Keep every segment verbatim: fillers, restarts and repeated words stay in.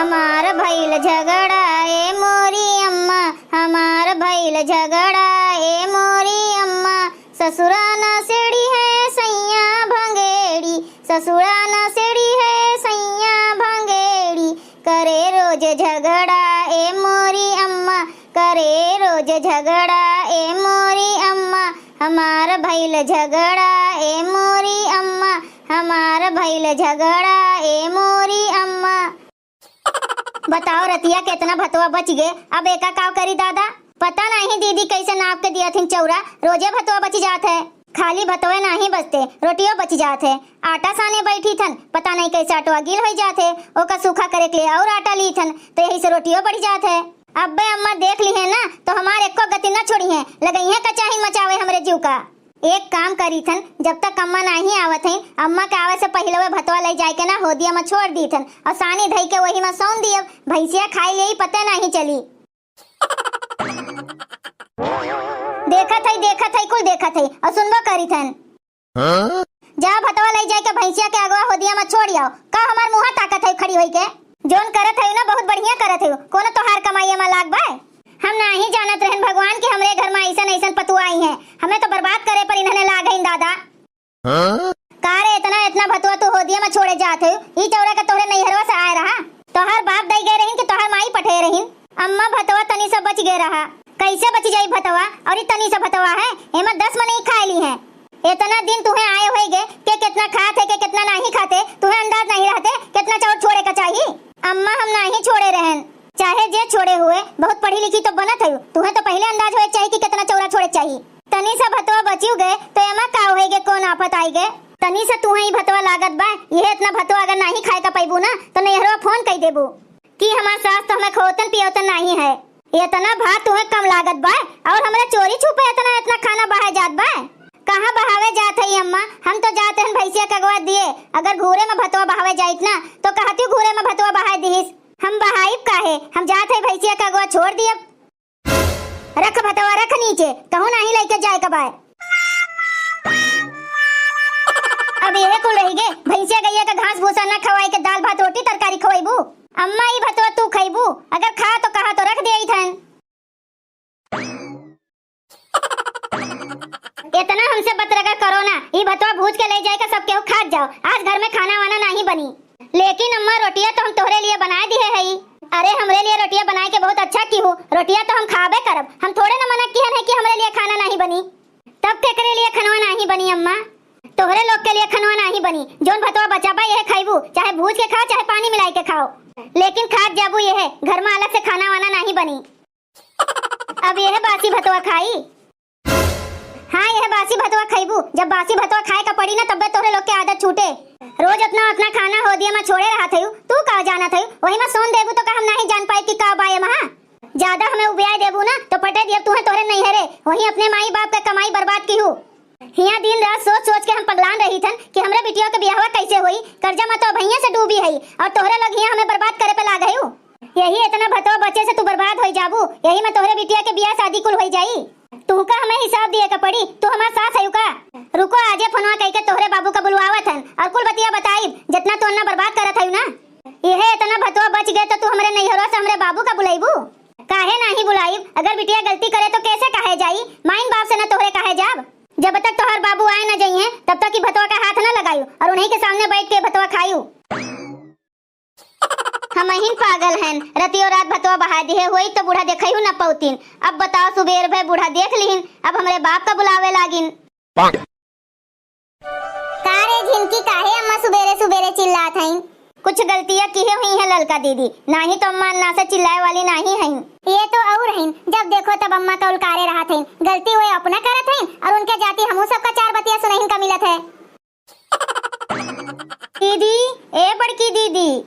हमार भइल झगड़ा ए मोरी अम्मा, हमार भइल झगड़ा ए मोरी अम्मा, ससुरा ना सेड़ी है सैया भंगेड़ी, ससुरा ना सेड़ी है सैया भंगेड़ी, करे रोज झगड़ा ए मोरी अम्मा, करे रोज झगड़ा ए मोरी अम्मा, हमार भइल झगड़ा ए मोरी अम्मा, हमार भइल झगड़ा ए मोरी अम्मा। बताओ रतिया केतना भतवा बचि गे, अब एका काव करी दादा? पता नाहीं दीदी कइसे नाप के दिया थिन चौरा, रोजे भतवा बचि जात है। खाली भतवे नाहीं बचते, रोटियो बचि जात है। आटा साने बैठी थन, पता नाहीं कइसे आटवा गील होइ जात है। ओका सूखा करे के लिए अउर आटा ली थन, तो यही से रोटियो बढ़ि जात है। अब्बे अम्मा देख लिहे ना, तो हमार एको गति ना छोड़िहे, लगइहे कचाहिन मचावे हमरे जीव का। एक काम करी थन, जब तक अम्मा नाहीं आवत हैं, अम्मा के आवे से पहिले वे भतवा लइ जाइके ना होदिया मा छोड़ दी थन अउर सानी धइके वही मा सौन दियब, भइँसिया खाइ लेई पते नाहीं चली। देखत हई, देखत हई, कुल देखत हई अउर सुनबो करी थन। हाँ? जा भतवा लइ जाइके भइँसिया के अगवा होदिया मा छोड़ि आओ। का हमार मुँहा ताकत हई खड़ी होइके? जौन करत हई ना बहुत बढ़िया करत हई, कोनो तोहार कमाइया मा लाग बाय। हम नाहीं जानत रहन भगवान कि हमरे घर मा अइसन अइसन पतुआ आई हैं, हमें तो बर्बाद करे पर इन्हने लाग हइन दादा। हाँ? का रे, एतना, एतना भतुआ तू होदिया मा छोड़े जात हउ? ई चौरा का तोहरे नैहरवा से आए रहा? तोहार बाप दइ गए रहिन कि तोहार माई पठे रहिन? अम्मा, भतवा तनी सा बचि गए रहा। कइसे बचि जाई भतवा? अउर ई तनी सा भतवा है, एमा दस मनई खाइ ली हैं। एतना दिन तुहें आए होइगे, के केतना खात है, के केतना नाहीं खाते, तुहें अंदाज नाहीं रहते, केतना चाउर छोड़े का चाही? अम्मा, हम नाहीं छोड़े रहन, चाहे जे छोड़े हुए, बहुत पढ़ी लिखी तो बनत हउ, तुहें तो पहिले अंदाज होए के चाही कि केतना चौरा छोड़े के चाही। तनी सा भतवा बचिउ गए, तो एमा का होइगे, कौन आफत आइगे? तनी सा तुहें ई भतवा लागत बा, इहे एतना भतवा अगर नाहीं खाए का पइबू ना, तो नैहरवा फोन कइ देबू कि हमार सास तो हमें खोतन पियोतन नाहीं है। एतना भात तुहें कम लागत बा, अउर हमरे चोरी छुपे एतना, एतना खाना बहाए जात बा। कहाँ बहावे जात हई अम्मा? हम तो जात हन भइँसिया के अगवा दिए, अगर घूरे मा भतवा बहावे जाइत ना, तो कहतिउ घूरे मा भतवा बहाए दिहिस। हम बहाइब काहे? हम जात हई भइँसिया के अगवा छोड़ दियब। रख भतवा, रख नीचे, कहूँ नाहीं लइके जाए का बाय। अब इहे कुल रहिगे, भइँसिया गइया का घास भूसा ना खवाइके दाल भात रोटी तरकारी खवइबू? अम्मा, ई भतवा तू खइबू? अगर खा तो कहा तो रख देइत हन। एतना हमसे बतरगर करो ना, ई भतवा भूज के लइ जाइके सब केहू खात जाओ, आज घर में खाना वाना नाहीं बनी। लेकिन अम्मा, रोटिया तो हम तोहरे लिए बनाए दिहे हई। अरे, हमरे लिए रोटिया बनाए के बहुत अच्छा किहू, रोटिया तो हम खाबे करब, हम थोड़े न मना किहन है कि हमरे लिए खाना नाहीं बनी। तब केकरे लिए खनवा नाहीं बनी अम्मा? तोहरे लोग के लिए खनवा नाहीं बनी, जौन भतवा बचा बा यह खइबू, चाहे भूज के खाओ, चाहे पानी मिलाइ के खाओ, लेकिन खात जाबू यह, घर में अलग से खाना वाना नाहीं बनी। अब यह बासी भतवा खाई? हाँ, यह बासी भतवा खइबू। जब बासी भतवा खाए का पड़ी ना, तब्बे तोहरे लोग के आदत छूटे। रोज अपना, अपना खाना होदिया मा छोड़े रहत हयू, तू का जानत हयू? वही मा सोन देबू तो का हम नाहीं जान पाई कि का बा एमा? ज्यादा हमें उबियाए देबू ना, तो पटे दियब तुहें तोहरे नैहरे, वहीं अपने माई बाप का कमाई बर्बाद किहू। हियाँ दिन रात सोच सोच के हम पगलान रही थन कि हमरे बिटिया के बियाहवा कैसे होई। कर्जा मा तो भैया से डूबी हई अउर तोहरे लोग हियाँ हमें बर्बाद करे पे लाग हयू। यही एतना भतवा बचे से तू बर्बाद होई जाबू, यही मा तोहरे बिटिया के बियाह शादी कुल होई जाई। तुहका हमें हिसाब दिए का पड़ी, तू हमार सास हयू का? रुको, आजे फोनवा कइके तोहरे बाबू का बुलवावत हन अउर कुल बतिया बताइब, जितना तू अन्ना बर्बाद करत हयू ना। यह एतना भतवा बच गए तो तू हमरे नैहरवा से हमरे बाबू का बुलाइबू? काहे नाहीं बुलाइब? अगर बिटिया गलती करे तो कैसे कहे जाई? माइन बाप से ना तोहरे कहे जाब। जब तक तोहार बाबू आए ना जइहें, तब तक ई भतवा का हाथ ना लगायू अउर उन्हीं के सामने बैठ के भतवा खायू। हमहिन पागल हन, रतियो रात भतवा बहाए दिहे होई तो बूढ़ा देखइहू न पउतीन। अब बताओ, सुबेर भए बूढ़ा देख लिहिन, अब हमरे बाप का बुलावे लागिन। का रे झिनकी, काहे अम्मा सुबेरे सुबेरे चिल्लात हईं? कुछ गलतिया किहे हुई हैं ललका दीदी, नाहीं तो अम्मा अन्ना से चिल्लाए वाली नाहीं हईं। ये तो अउर हईं, जब देखो तब अम्मा का उलकारे रहत हईं। गलती वे अपना करत हईं अउर उनके जाति हमहू सबका चार बतिया सुनहिन का मिलत है। दीदी, ए बड़की दीदी।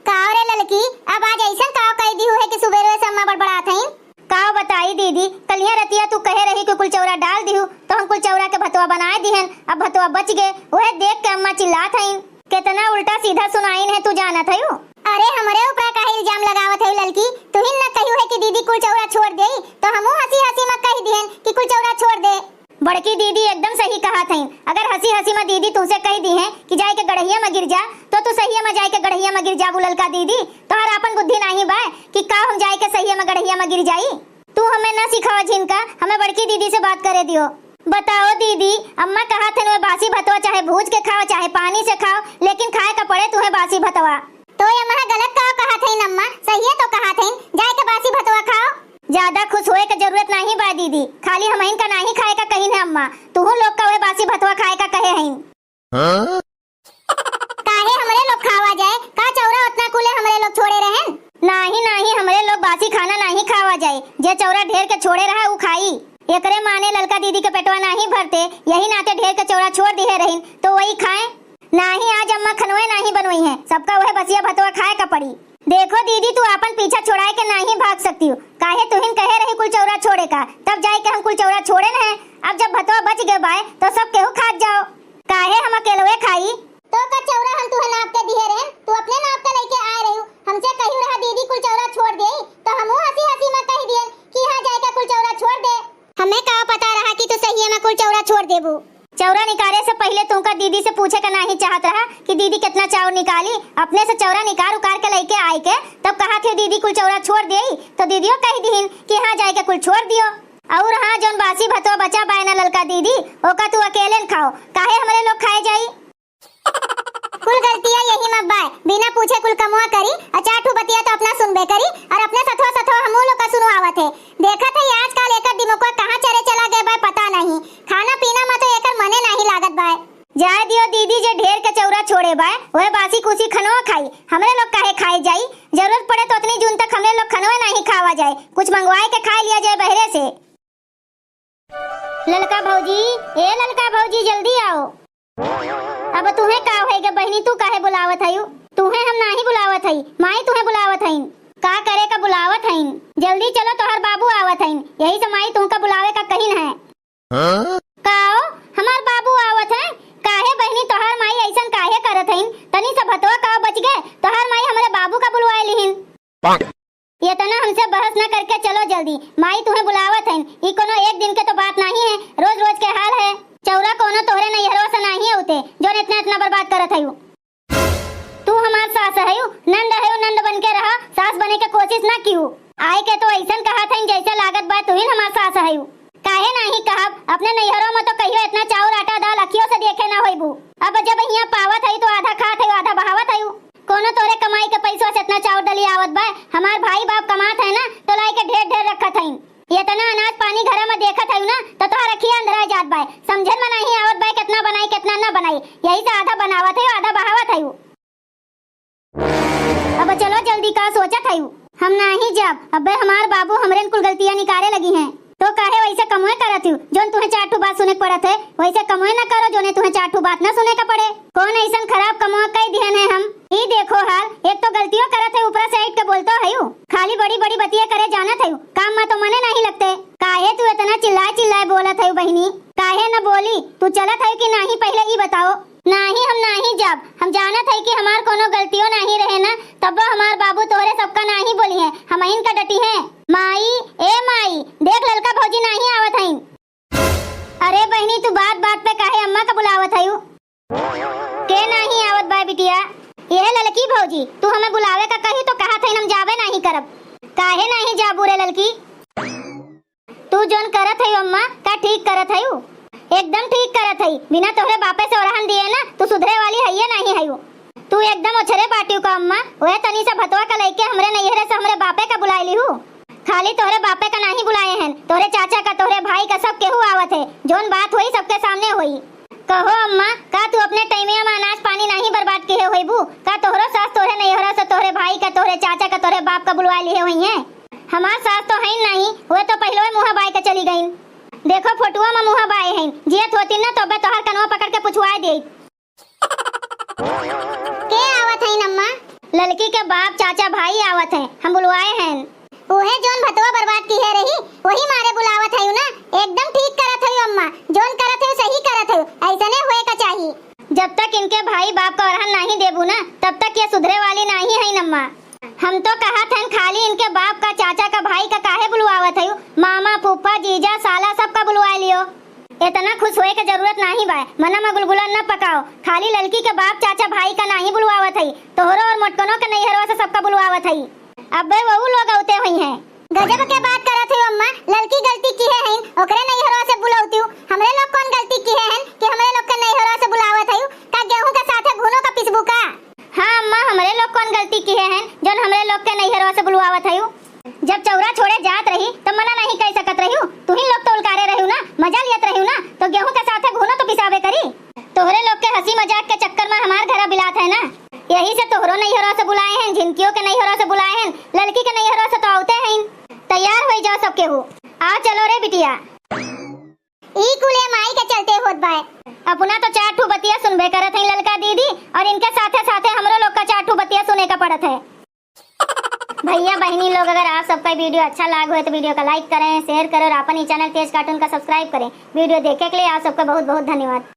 काव रे ललकी, अब आज अइसन काव कइ दिहू है कि सुबेरे से अम्मा बड़बड़ात हईं? काव बताई दीदी, कलिया रतिया तू कहे रही कि कुल चौरा डाल दिहू, तो हम कुल चौरा के भतवा बनाए दिहन, अब भतवा बच गए, वह देख के अम्मा चिल्लात हईं। केतना उल्टा सीधा सुनाइन है, तू जानत हयू? अरे, हमरे ऊपरा काहे इल्जाम लगावत हयू ललकी? तुहिन न कहियो है कि दीदी कुल चौरा छोड़ देई, तो हमहू हँसी हँसी मा कहि दिहन कि कुल चौरा छोड़ दे। बड़की दीदी एकदम सही कहत हईं। अगर हँसी हँसी मा दीदी तुहसे कहि दिहें कि जाइके गड़हिया मा गिर जा, तो तू सहिया मा जाइके गड़हिया मा गिर जाबू ललका दीदी, तोहर आपन बुद्धि नाहीं बा कि का हम जाइके सहिया मा गड़हिया मा गिर जाई? तू हमें ना सिखावा झिनका, हमें बड़की दीदी से बात करे दियो। बताओ दीदी, अम्मा कहत हन, वह बासी भतवा चाहे भूज के खाओ, चाहे पानी से खाओ, लेकिन खाए का पड़े तुहें बासी भतवा। तो ये अम्मा गलत का कहत हईन अम्मा, सहिए तो कहत हईन, जाइके बासी भतवा खाओ। ज्यादा खुश होए के जरूरत नाहीं बा दीदी, खाली हमहिन का नाहीं खाए का कहिन है अम्मा, तुहू लोग का वह बासी भतवा खाए का कहे हईन। हाँ? काहे हमरे लोग खावा जाए? का चौरा उतना कुले हमरे लोग छोड़े रहेन? नाहीं, नाहीं, हमरे लोग बासी खाना नाहीं खावा जाए। जे चौरा ढेर के छोड़े रहा, उ खाई। एकरे माने ललका दीदी के पेटवा नाहीं भरते, यही नाते ढेर के चौरा छोड़ दिहे रहिन, तो वही खाए। नाहीं, आज अम्मा खनवे नाहीं बनवई हैं, सबका वह बसिया भतवा खाए का पड़ी। देखो दीदी, तू आपन पीछा छोड़ाए के नाहीं भाग सकती हो। काहे तुहिन कहे रही कुल चौरा छोड़े का, तब जाइके हम कुल चौरा छोड़ेन है। अब जब भतवा बच गए बाय, तो सब केहू खात जाओ। काहे हम अकेलवे खाई? तो का चौरा हम तुहे नाप के दिहे रहेन, तू अपने नाप के लइके आए रही। हमसे कही रहा दीदी कुल चौरा छोड़ देई, तो हमहू हंसी हंसी मा कही दियन कि हाँ जाइके कुल चौरा छोड़ दे। हमें का पता रहा कि तू सहिए मा कुल चौरा छोड़ देबू। चौरा निकारे से पहिले तुमका दीदी से पूछे का नाहीं चाहत रहा कि दीदी कितना चाउर निकाली? अपने से चौरा निकार उकार के लइके आइके तब कहा थे दीदी कुल चौरा छोड़ देई, तो दीदियो कह दिहिन कि हाँ जाइके कुल छोड़ दियो। और हाँ, जौन बासी भतवा बचा बाय ना ललका दीदी, ओका तू अकेले न खाओ, काहे हमरे लोग खाए जाई? कुल गलतिया यही मा बाय, बिना पूछे कुल कमवा करी, और चार ठू बतिया तो अपना सुनबे करी, और अपने सथवा सथवा हमू लोग का सुनवावत है। देखत है आजकल एकर दिमागवा कहाँ चरे चला गए बाय, पता नहीं। खाना पीना मा तो एकर मने नहीं लागत बाय। जाए दियो दीदी, जे ढेर के चौरा छोड़े बाय, वह बासी कुसी खनवा खाई, हमरे लोग काहे खाए जाई? जरूरत पड़े तो उतनी जून तक हमरे लोग खनवे नहीं खावा जाए, कुछ मंगवाए के खाए लिया जाए बहरे से। ललका भौजी, ए ललका भौजी, जल्दी आओ। अब तुहें का होए गे बहिनी, तू काहे बुलावत हयू? तुहें हम नाही बुलावत हई, माई तुहें बुलावत हईन। का करे का बुलावत हईन? जल्दी चलो, तोहर बाबू आवत हईन, यही से माई तुहका बुलावे का कहिन है। हाँ? काओ, हमार बाबू आवत हैं? काहे बहिनी, तोहार माई अइसन काहे करत हईन? तनी सा भतवा काओ बच गए, तोहार माई हमरे बाबू का बुलवाए लिहिन। एतना हमसे बहस न करके चलो जल्दी, माई तुहें बुलावत हईन। ई कोनो एक दिन के तो बात नाही है, रोज रोज के हाल है। चौरा कोनो तोहरे नैहरवा से नाही होते, जौन एतना एतना बर्बाद करत हयू। तू हमार सास हयू, नंद हयू, नंद बन के रहा, सास बने के कोशिश ना किहू। आए के तो अइसन कहत हईन जैसे लागत बा तुहिन हमार सास हयू। काहे नाही कहब, अपने नैहरों में तो कहियो एतना चाउर आटा दाल अखियों से देखे ना होइबू। अब जब हियाँ पावत हयू तो आधा खात हयू, आधा बहावत हयू। कोनो तोरे कमाई के पैसवा से एतना चाउर दली आवत बा? हमार भाई बाप कमात है ना, तो लाई के ढेर ढेर रखत हईन। एतना अनाज पानी घरा में देखत हयू ना, तो तोहार अखिया अंधरा जात बा। समझन में नाही आवत बा, केतना बनाई, केतना ना बनाई। यही से आधा बनावत हयू, आधा बहावत हयू। अब चलो जल्दी, का सोचत हयू? हम नाही जाब, अबे हमार बाबू हमरेन कुल गलतियाँ निकारे लगी हैं। तो काहे वैसे कमुए करत हयू, जौन तुहें चार ठू बात सुने के पड़त है, वैसे कमुए न करो, जौने तुहें चार ठू बात न सुने का पड़े। कौन अइसन खराब कमुआ कई दिहन है हम? ई देखो हाल, एक तो गलतियों करत है, ऊपरा से ऐठ के बोलतो हयू। खाली बड़ी बड़ी बतिये करे जानत हयू, काम में तो मने नाही लगते। काहे तू एतना चिल्लाए चिल्लाए बोलत हयू बहिनी? काहे न बोली? तू चलत हयू कि नाही, पहिले ई बताओ। नाही, हम नाही जाब। हम जानत हई कि हमार कोनो गलतियों नाही रहे ना, तब्बो हमार बाबू तोहरे सबका नाही बोली है, हमहिन का डटी है। माई, ए माई, देख ललका भौजी नाही आवत हईन। अरे बहिनी, तू बात बात पे काहे अम्मा का बुलावत हयू? के नाही आवत बा बिटिया? यह ललकी भौजी, तू हमें बुलावे का कही तो कहत हईन हम जाबे नाही करब। काहे नाही जाबू रे ललकी? तू जौन करत हयू अम्मा, का ठीक करत हयू? एकदम ठीक करत हई। बिना तोहरे बापे से ओरहन दिए ना, तू सुधरे वाली हइये नाही हयू। तू एकदम ओछरे बाटियो का अम्मा, ओहे तनी सा भतवा का लइके हमरे नैहरे से हमरे बापे का बुलाए लिहू। खाली तोहरे बापे का नाही बुलाए हैं, तोहरे चाचा का, तोहरे भाई का, सब केहू आवत है। जौन बात होई सबके सामने होई। कहो अम्मा, का तू अपने टाइमिया में अनाज पानी नाही बर्बाद किहे होइबू? का तोहरो सास तोहरे नैहरा से तोहरे भाई का, तोहरे चाचा का, तोहरे बाप का बुलवा लिहे होइहें? हमार सास तो हईन नाही, वे तो पहिले मुँह बाय के चली गईन। देखो फोटुआ में मुँह बाय हईन, जियत होती ना तो बे तोहर कनवा पकड़ के पुछवाए देइत। के आवत हईन अम्मा? ललकी के बाप, चाचा, भाई आवत हैं, हम बुलवाए हैं। उहे जौन भतवा बर्बाद किहे रही, वही मारे बुलावत हयू ना। एकदम ठीक करत हयू अम्मा, जौन करत हयू सही करत हयू, अइसने होए का चाही। जब तक इनके भाई बाप का ओरहन नाही देबू ना, तब तक ये सुधरे वाली नाही हईन अम्मा। हम तो कहत हन खाली इनके बाप का, चाचा का, भाई का काहे बुलवावत हयू? मामा, फूफा, जीजा, साला सबका बुलवा लियो। एतना खुस होए के जरूरत नाहीं बाय, मना मा गुलगुला न पकाओ। खाली ललकी के बाप, चाचा, भाई का नाहीं बुलवावत हई, तोहरो और मोटकनो के नैहरवा से सबका बुलवावत हई। अब्बे वहू लोग अउते होइहैं। गजब के बात करत हई अम्मा, ललकी गलती किहे हईन, ओकरे नैहरवा से बुलौतिउ। हमरे लोग कौन गलती किहे हन कि हमरे लोग के नैहरवा से बुलावत हई? का गेहूं के साथे घुनो का पिसबू का? हाँ अम्मा, हमरे लोग कौन गलती किहे हन, जौन हमरे लोग के नैहरवा से बुलवावत हई? जब चौरा छोड़े जात रही, तब मना नाहीं कइ सकत रहिउ। तुहीं लोग तो उलकारे रहिउ ना, मजा लियत रहिउ ना, तो गेहूं के साथे घुनो तो पिसाबे करी। तोहरे लोग के हंसी मजाक के चक्कर मा हमार घरा बिलात है ना, यही से तोहरो नैहरवा से बुलाए हन, झिनकियो के नैहरवा से बुलाए हन, ललकी के नैहरवा से तो अउते हईन। तैयार होइ जाओ सब केहू, आओ चलो रे बिटिया। ई कुल ए माई के चलते होत बाय। अपना तो चार ठू बतिया सुनबे करत हई ललका दीदी, और इनके साथे साथे हमरो लोग का चार ठू बतिया सुने का पड़त है। भैया बहिनी लोग, अगर आप सबका video अच्छा लाग होए तो video का like करें, share करें और आपन ई channel तेज cartoon का subscribe करें। Video देखे के लिए आप सबका बहुत बहुत धन्यवाद।